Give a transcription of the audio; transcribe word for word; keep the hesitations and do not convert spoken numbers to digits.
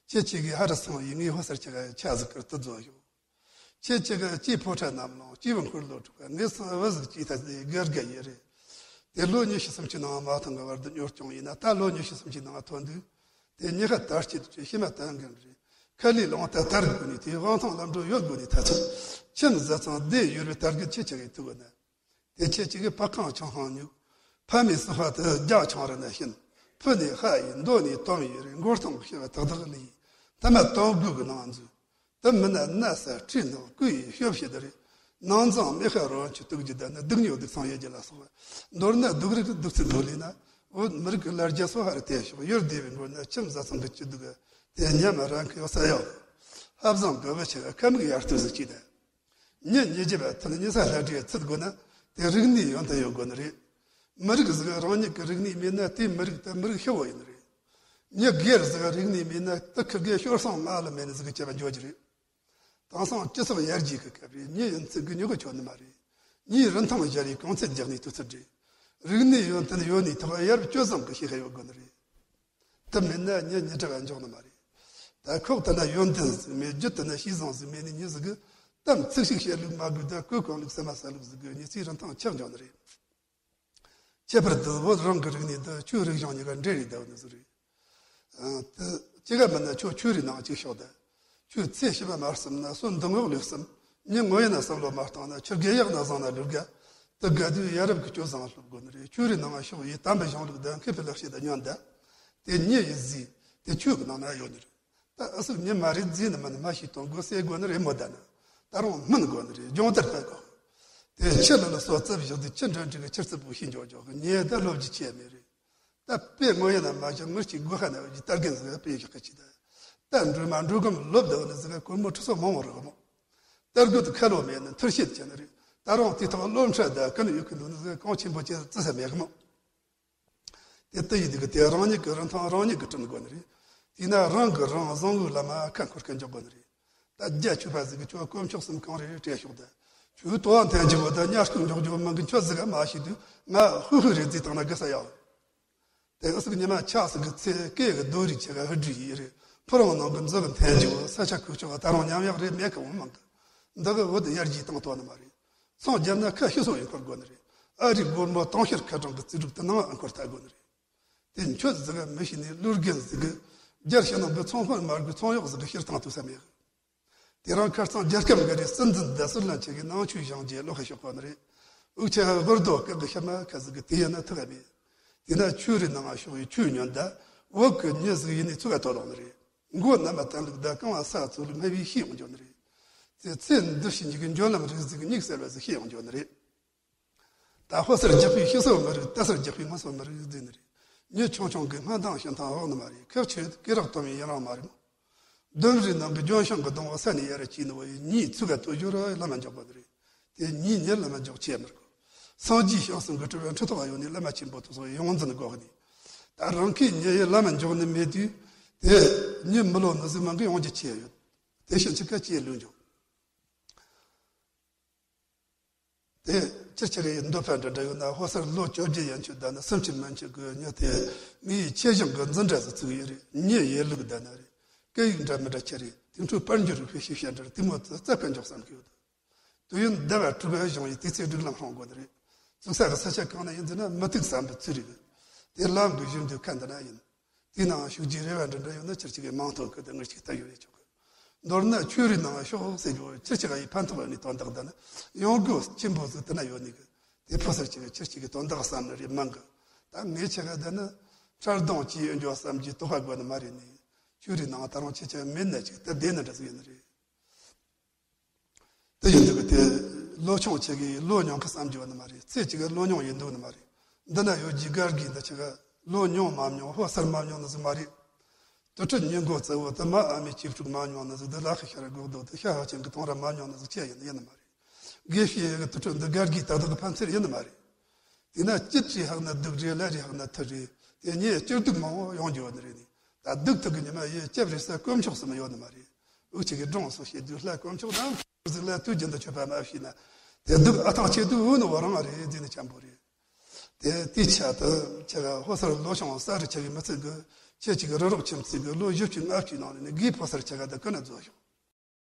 ཁྱེད་ཅག་གིས་ཧ་ར་སོང་ཡིན། ངས་ཧོ་སར་ཅག་ཆ་ཟིག་གིར་དུ་རྫོགས་ཡོད། ཁྱེད་ཅག་གི་སྐྱེས་ཕོ་ཁྲ་རྣམས་ལོང་སྐྱེས་བུ་འཁོར་ལོ་དྲུག་པ་ངས་སང་བུ་ཟིག་སྐྱེས་ཐ་དེ་དགའ་དགའ་ཡི་རེད། དེ་ལོ་ཉི་ཤུ་སུམ་ཅུ་ནང་མ་ཐོན་གི་བར་དུ་གཉོར་སྐྱོང་ཡིན་ན། ད་ལོ་ཉི་ཤུ་སུམ་ཅུ་ནང་ཐོན་དུས་དེ་ཉི་ཤ་དར་སྐྱེད་དུ་ཆེ་ཤི་མ་དར་འགན་རེད། ཁ་ལས་ལོང་ད་དར་དགོས་ནི་དེ་དབང་ཐང་ལམ་འགྲོ་ཡོད་དགོས་ནི་ཐ་ཚིག་ཁྱིམ་བཟའ་ཚང་བདེ་ཡོད་རེད། དར་རྒུད་ཆེ་ཆེ་གི་ཐུག་གི་ན། དེ་ཁྱེད་ཅག་གི་ཕ་ཁང་ཆང་ཧང་ཉུག་ཕ་མའི་སྲོག་ཕ་དེ་རྒྱ་ཆང་རི་ན་བྱིན། ཕུ་ནས་ཧ་ཡིན་མདོ་ནས་དོམ་ཡོད་རེད། མགོ་སྟོང་གི་ཤི་བ་ཐག་ཐག་ལི་ཡིན། ཐ་མ་དོམ་དགུ་གི་ནང་འཛུལ། དེ་མིན་ན་ན་ས་ཁྲིད་ནང་བསྐུས་ཡི་ཤོབ་བྱེད་དེ་རེད། ནང་ཚང་མི་ཁ་རོ་ཆུ་དུག་རྒྱུ་ད་ནི་སྡུག་ཉོ་སྡུག་ཚང་ཡེ་རྒྱུ་ལ་སོགས། མདོར་ན་སྡུག་རིགས་སྡུག་ཚུལ་དུ་ལས་ན། བོད་མི་རིགས་ཀྱི་ལར་རྒྱ་སོ་ཧ་ར་དེ་ཤོག་ཡོར་སྡེ་བའི་མགོ་ན་ཁྱིམ་བཟའ་ཚང་གི་སྐྱིད་སྡུག་དེ་ཉམས་རང་གི་ཡོད་ས་ཡོད། ཧབ་བཟང་གི་བུ་ཆེ་ཁ་མིག་ཡར་ལྟོས་སུ་སྐྱིད་ད། མྱི་ཉིད་རྒྱབ་ཐུན་ཉི་ས་ལྷ་འདྲེ་ཚུད་དགོས་ན་དེ་རིག་གནས་ཡོན་ཏན་ཡོད་དགོས་ནི་རེད། མི་རིགས་ཟིག་རང་ཉིད་ཀྱི་རིག་གནས་མེད་ན་དེ་མི་རིགས་དེ་མི་རིགས་ཤི་བོ་ཡིན་ནི་རེད། མྱི་སྒེར་ཟིག་རིག་གནས་མེད་ན་དེ་ཁི་དགེ་ཤོར་སོང་མ་ལ་མེད་ནི་ཟིག་གི་སྐྱེ་བ་འཇོག་རྒྱུ་རེད། དེང་སང་སྤྱི་ཚོགས་ཡར་རྒྱས་ཀྱི་སྐབས་རེད། མྱི་ཡིན་ཚུལ་གི་མྱུ་གུ་ཆོད་ནི་མ་རེད། མྱིའི་རིན་ཐང་སྦྱར་ཡི་གོང་ཚད་རྒྱག་ནས་དུས་ཚོད་རེད། རིག་གནས་ཡོན་ཏན་ཡོད་ནི་ཐོག་ཡར་སྤྱོད་བཟང་གི་ཤེས་ཁ་ཡོད་དགོས་ནི་རེད། དེ་མེད་ན་མྱི་ཉི་དྲག་འཇོག་ནི་མ་རེད། ད་ཁོག་དེ་ན་ཡོན་ཏན་ཟིག་མེད། རྒྱུ་དེ་ན་ཤེས་བཟང་ཟིག་མེད་ནི་མྱི་ཟིག་གི་གཏམ་ཚིག་ཞིག་བཤད་ལུགས་མ་དགོས། ད་གོས་གོན་ལུགས་ཟ་མ་ཟ་ལུགས་ཟིག་གི་མྱི་ཚེའི་རིན་ཐང་ཆག་འཇོག་ནི་རེད། ཁྱད་པར་དུ་བོད་རང་གི་རིག་གནས་འདི་ཆོས་རིག་གཞུང་གཉིས་ཀ་འབྲེལ་རེ་བསྡད་ནི་ཟིག་རེད། ཨ། དེ་ཅི་ག་མིན་ན་ཁྱོད་ཆོས་རིག་ནང་གཅིག་ཤོག་དང་། ཁྱོད་ཚེ་ཕྱི་མ་མ་བསམ་ན་སོ་འདི་ངོགས་ལས་བསམ། མྱི་ངོ་ཡིན་ན་བསམ་བློ་མ་བཏང་ན་ཆུ་རྒས་ཡག་ན་བཟང་ན་ལུག་ག་དེ་དགའ་དུས་ཡ་རབས་ཀྱི་སྤྱོད་བཟང་སློབ་དགོས་ནི་རེད། ཆོས་རིག་ནང་ཤོག་ཡི་དམ་པའི་གཞུང་ལུགས་དང་མཁས་པའི་ལེགས་བཤད་དང་ཉོན་དང་། དེ་མྱི་ཡི་རྫས་དེ་ཆོས་ཀྱི་ནང་ན་ཡོད་ནི་རེད། ད་ཨ་སུ་མྱི་མ་རེད་རྫས་ནི་མིན་མ་ཤེས་དང་དགོས་སེ་དགོས་ནི་རེད། མོ་ད་ན་ད་རུང་སྨིན་དགོས་ནི་རེད། སྦྱོང་བརྡར་སྤེལ་དགོས། དེ་ཕྱི་ལ་ལ་སོ་རྩབ་བཞག་དུས་ཕྱི་འགྲོ་འགྲིག་གི་ཕྱི་རྩིབ་པོ་ཤེས་འཇོག་འཇོག་གི་ཉེ་ད་སློབ་ཀྱི་ཆེ་མེད་རེད། ད་དཔེ་ངོ་ཡ་ན་མ་བཞག་མི་གཅིག་སྒོ་ཁ་ན་ཡོད་ཀྱི་ལྟར་རྒན་ཟིག་དཔེ་བཞག་གི་ཅི་ད། ད་འགྲོ་མ་འགྲོ་གམ་ལོབ་ད་བ་ནི་ཟིག་གོར་མོ་ཁྲི་སོ་མང་བོ་རག་མོ། ལྟར་སྒོ་དུ་ཁ་ལོ་མེད་ན་མཐུར་བཤད་བྱས་ནི་རེད། ད་རུང་དེ་ཐོག་སློབ་ཁྲ་ད་ཀུན་ཡོད་གི་འདུག་ནི་ཟིག་གང་ཆེན་པོ་ཅན་བརྩི་ས་མེད་གི་མོ། དེ་ལྟ་ཡི་འདུག་གི་དེ་རང་ཉིད་ཀྱི་རིན་ཐང་རང་ཉིད་ཀྱིས་བསྐྲུན་དགོས་ནི་རེད། དེས་ན་རང་གི་རང་བཟང་བོའི་ལམ་ཁ་འཁོར་སྐད་འཇོག་དགོས་ནི་རེད། ད་རྒྱ་ཆོས་པ་ཟིག་གི་ཁྱོད་དཀོན་མཆོག་གསུམ་གང་རེ་རེ་སྤྲད་ཤོག་ད། ཁྱོད་དོ་བ་འཐེན་རྒྱུ་བོ་ད་ཉར་སྐུ་འཇོག་རྒྱུ་མི་འགི་ཁྱོད་ཟིག་ག་མ་ཤེས་དུས་ང་ཧུ་ཧུ་རེ་རྫི་བཏང་ན་དགའ་ས་ཡོད། དེ་ཨ་སུག་ཉི་མ་ཆགས་སུ་གི་ཚེ་སྐད་གི་རྡོ་རིགས་ཆེ་ག་ཧུ་དྲི་ཡི་རེད། ཕོ་རང་ནང་གི་མཛོ་གི་འཐེན་རྒྱུ་བོ་ས་ཆ་ཁུག་ཆོག་ག་ད་རུང་ཉམས་ཡག་རེ་མེད་གི་འོང་མང་གི། འདི་གི་བོད་ཡར་རྒྱས་བཏང་ཐོག་ནི་མ་རེད། ཚོང་རྒྱབ་ན་ཁ་ཤི་སོ་ཡི་འཁོར་དགོས་ནི་རེད། ཨ་རིའི་སྒོར་མོ་དུང་ཕྱུར་ཁ་གྲངས་ཀྱི་རྩིས་སྒྲུབ་དེ་ནང་ཨ་འཁོར་ཐལ་དགོས་ནི་རེད། དེ་མཆོད་ཟིག་ག་མི་ཤེས་ནི་བློ་རྒན་ཟིག་གི་རྒྱལ་ཕྱི་ནང་གི་ཚོང་དཔོན་མར་གི་ཚོང་གཡོག་ཟིག་གི་ཕྱིར་བཏང་ཐུབ་ས་མེད། དེ་རང་ཁ་རྩང་རྒྱལ་ཁབ་འགའ་རེ་སྲིད་འཛིན་དང་སྲིད་བློན་ཆེ་གི་ནང་ཆོས་སྦྱང་རྒྱུའི་བློ་ཁ་ཤོག་གོ་ནི་རེད། འུག་ཆེ་ག་གོར་རྡོ་སྐད་གི་ཤ་མ་ཁ་ཟིག་གི་དེ་ཡིན་ན་ཐུག་ག་མེད། དེ་ན་ཆོས་རིག་ནང་ང་ཤོག་ཡི་ཆོས་ཉོན་ད་བོད་གི་མྱི་ཟིག་ཡིན་ནི་ཚུགས་ག་ཐོ་ལོག་ནི་རེད། མགོ་ན་མ་བཏང་ལུགས་ད་རྐང་བ་ས་ཚུགས་ལུགས་སྨྲ་བའི་ཤེས་ཡོང་འཇོག་ནི་རེད། དེ་ཚེ་འདི་ཕྱི་གཉིས་ཀྱི་འཇོན་ལམ་རིགས་ཟིག་གི་སྙིགས་གསལ་བ་ཟིག་ཤེས་ཡོང་འཇོག་ནི་རེད། ད་ཕོ་སར་རྒྱག་པའི་ཤི་སོ་མི་རིགས། ད་སར་རྒྱག་པའི་ངོ་སོ་མི་རིགས་ཟེར་ནི་རེད། མྱི་ཆུང་ཆུང་གི་སྔ་འདང་ཕྱི་འདང་འོག་ནི་མ་རེད། ཁག་ཆེ་སྐེ་རགས་སྟོང་བའི་ཡན་རང་མ་རེད་མོ། ལྡུམ་རའི་ནང་གི་ལྗོན་ཤིང་གི་སྡོང་བོ་ས་ནས་ཡར་སྐྱེས་ནི་བོ་ཡི་མྱིའི་ཚུགས་ཀ་ཐོ་ཞོར་ལ་མ་འཇོག་པ་ནི་རེད། དེ་མྱིའི་མྱི་ལ་མ་འཇོག་ཆེ་མི་དགོས། སངས་རྒྱས་ཞིང་གསུམ་གྱི་སྤྲུལ་པའི་ཁྲི་ཐོག་ཡོད་ནི་བླ་མ་ཆེན་པོ་ཐུགས་སོགས་ཡོངས་འཛིན་དགོས་ནི། ད་རང་གི་མྱི་ཡི་ལ་མ་འཇོག་ནི་མེད་དུས་དེ་མྱི་མི་ལོ་ནི་ཟིག་མང་གི་ཡོང་རྒྱུ་ཆེ་ཡོད། དེ་ཕྱིན་ཆད་ཀ་ཅེས་ལུས་འཇོག་དེ་ཕྱིར་ཁྱེད་ཀྱི་འདོད་པ་འདྲ་འདྲ་ཡོད་ན། ཕོ་སར་ལོ་བཅོ་བརྒྱད་ཡན་ཆོད་ད་ནི་སུམ་ཅུ་མན་ཆད་ཀྱི་མྱི་དེ་མི་ཡི་ཆེ་ཞིང་གི་འཛིན་གྲྭ་ཟིག་ཚུགས་ཡོད་རེད། མྱི་ཡི་ལུགས་ད་ན་རེད། སྐད་ཡིག་འདྲ་མི་འདྲ་ཁྱེད་རེད། དེ་འཕྲོ་དཔལ་འབྱོར་རིག་པའི་ཤེས་བྱ་འདྲ་དེ་མོ་ཙི་ཙ་ཀ་འཇོག་བསམ་གི་ཡོད། དུས་ཡུན་ཟླ་བ་དྲུག་ག་བཞེངས་ཡི་དུས་ཚོད་སྒྲིག་ལམ་སྲུང་དགོས་ནི་རེད། ཚུགས་ས་གི་ས་ཆ་གང་ན་ཡིན་ཟེར་ན་མུ་ཏིག་ཟམ་པའི་ཚུལ་རིག་དེ་ལམ་གི་བཞུར་འདུག་ཁ་འདི་ན་ཡིན། དེའི་ནང་ཞུགས་རྒྱུའི་རེ་བ་འདྲ་འདྲ་ཡོད་ན་ཁྱེད་ཅག་གིས་མིང་ཐོ་བཀོད་དེ་ངས་ཅིག་ལྟ་ཡོད་རེད་ཆོག་གི། མདོར་ན་ཆོས་རིག་ནང་ཤོག་ཟེར་རྒྱུ་ཁྱེད་ཅག་གིས་ཕན་ཐོགས་ཡོད་ནི་དོན་དག་འདི་ནི་ཡོང་སྒོ་ཆེན་པོ་ཟིག་དེ་ན་ཡོད་ནི་གི། དེ་ཕོ་སར་ཅིག་གིས་ཁྱེད་ཅག་གི་དོན་དག་བསམ་ནི་རེད་མང་གི། ད་ངས་ཁྱེད་ཀ་འདི་ནི་འཕྲལ་སྡོང་ཅིག་ཡོད་འགྱོ་བསམ་གྱི་དོགས་པ་དགོས་ནི་མ་རེད་ནི། ཆོས་རིག་ནང་ད་རུང་ཁྱེད་ཅག་མེད་ན་ཅིག་ད་བསྡད་ནི་འདྲ་ཟིག་ཡོད་ནི་རེད། དེ་ཡིན་དུས་དེ་ལོ་ཆུང་ཆེ་གི་ལོ་ཉུང་གི་བསམ་རྒྱུ་ནི་མ་རེད། ཚེ་གཅིག་གི་ལོ་ཉུང་ཡིན་འདུག་ནི་མ་རེད། འདི་ན་ཡོད་ཀྱི་སྒར་གྱི་འདི་ཆ་ག་ལོ་ཉུང་མ་མྱོང་ཕོ་སར་མ་མྱོང་ནི་ཟིག་མ་རེད། དུ་ཁྲིད་ཉིན་གོ་རྩེ་བོ་དུ་མ་ཨ་མའི་གཅེས་ཕྲུག་མ་མྱོང་ནི་ཟིག་འདི་ལ་ཁི་ཤར་གོག་རྡོ་དུ་ཤ་ཧ་ཅན་གི་གཏོང་ར་མ་མྱོང་ནི་ཟིག་ཆེ་ཡིན་ཡིན་ནི་མ་རེད། དགེ་བཤེས་ཡི་གི་དུ་ཁྲིད་འདི་སྒར་གྱི་ད་དུ་གི་ཕན་ཚེར་ཡིན་ནི་མ་རེད། དེས་ན་སྐྱིད་ཅིག་ཧག་ན་སྡུག་རེད། ལ་རེ་ཧག་ན་ཐུ་རེད། དེ་ཉིད་སྐྱིད་སྡུག་མང་བོ་ཡོང་རྒྱུ་ཡོད་ནི་རེད་ནི། ད་སྡུག་ཐུག་གི་ཉི་མ་ཡི་སྐྱབས་རེ་ས་དཀོན་མཆོག་གསུམ་ཡོད་ནི་མ་རེད། འུ་ཅག་གི་སྒྲུང་སོགས་བཤད་དུས་ལྷ་དཀོན་མཆོག་དང་ཟིག་ལ་དུས་རྒྱུན་དུ་མཆོད་པ་མ་བྱས་ན། དེ་སྡུག་ཨ་ཐང་ཆེ་དུས་འུ་ནི་བ་རང་རེད་ཟེར་ནི་འཆམ་པོ་རེད། དེ་དེའི་ཆ་དུ་ཁྱེད་ཕོ་སར་ལོ་ཆུང་ས་རུ་ཁྱེད་ཀྱི་མི་ཚེ་གི་ ཁྱེད་ཅིག་གི་རི་རོག་ཁྱིམ་མཚེས་གི་ལོ་བཞི་བཅུ་ལྔ་བཅུའི་ནང་ནས་ནི་གོས་ཕོ་སར་ཆ་ག་ད་ཀི་ན་རྫོགས་ཤོག